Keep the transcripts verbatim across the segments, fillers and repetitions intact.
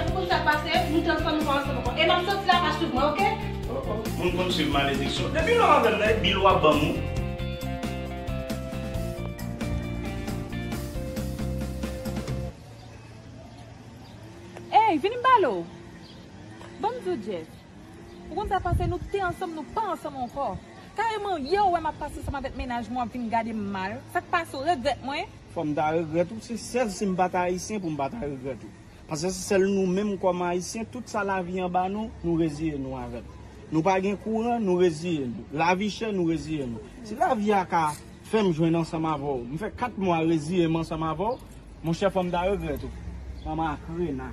Ou konn sa k pase, nou te ansanm, nou pa ansanm ankò. E m ap soti la, pa swiv mwen, oke? Oh, oh. Moun konn swiv malediksyon. Depi lè w avè m nan, e bil w ap ban m ou. Ey, vini m pale w. Ban m di w, Jeff. Ou konn sa k pase, nou te ansanm, nou pa ansanm ankò. Kareman, yè ou wè m ap pase ansanm avèk mennaj mwen, w ap vin gade m mal. Sa k pase, w regrèt mwen? Fò m ta regrèt ou, se sèl si m pa t ayisyen pou m pa ta regrèt ou. Paske se sèl nou menm kòm ayisyen, tout sa lavi an ba nou, nou reziye nou avè l. Nou pa gen kouran, nou reziye nou. Lavi chè, nou reziye nou. Si lavi a ka fè m jwenn ansanm avè w, m fè kat mwa reziye m ansanm avè w, monchè, fò m ta regrèt ou. Manman a krena.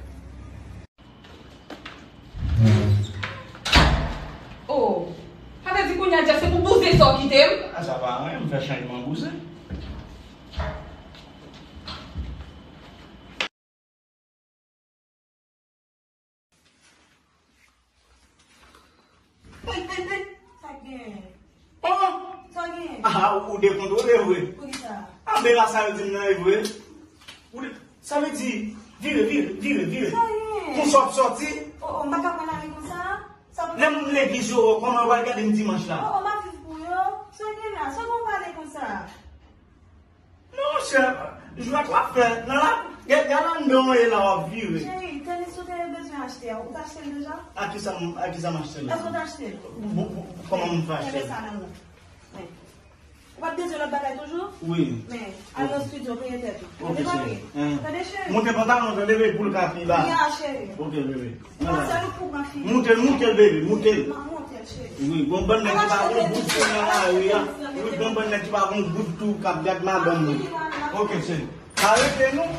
Oh, sa vle di kounye a, Jeff, se pou bouzen sa w kite m? A, sa pa anyen, m fè chanjman bouzen. Hey, hey, hey, sa k genyen? Oh! Sa k genyen? Ah, ou dekontwole vre. Poukisa? Ah, men la sa yo di m nan e vre. Ou de-, sa vle di, vire, vire, vire, vire. Sa genyen? Konsa w ap sòti? Oh, oh, m pa ka pran lari konsa. Sa pa... Lè m legliz yo, kòman yo pral gade m dimanch la? Oh, oh, m ap viv pou yo. Sa genyen la? Sa gen w pale konsa? Non, monchè, jwèt w ap fè. Nan la, gade, gade anndan w ye la, w ap vire. Cheri, tenis ou te bezwen achte a, ou t achte l deja? A kisa m, a kisa m achte l? Èske w t achte l? Bon, bon, kòman m fè achte l? Kenbe sa nan men w. Men. Ou pa t bezwen lòt bagay toujou? Wi. Men, al nan estidyo, peye tèt ou. Ok, cheri. Tande, cheri? Moute pantalon, tande, bebe, pou l ka pi ba. Ya, cheri. Ok, bebe. Moute l, moute l, bebe, moute l. Wi, gon bann nèg ki pa gon goud tou nan lari a. Wi, gon bann nèg ki pa gon goud tou k ap gad madanm mwen. Ok, cheri. Pa rete non.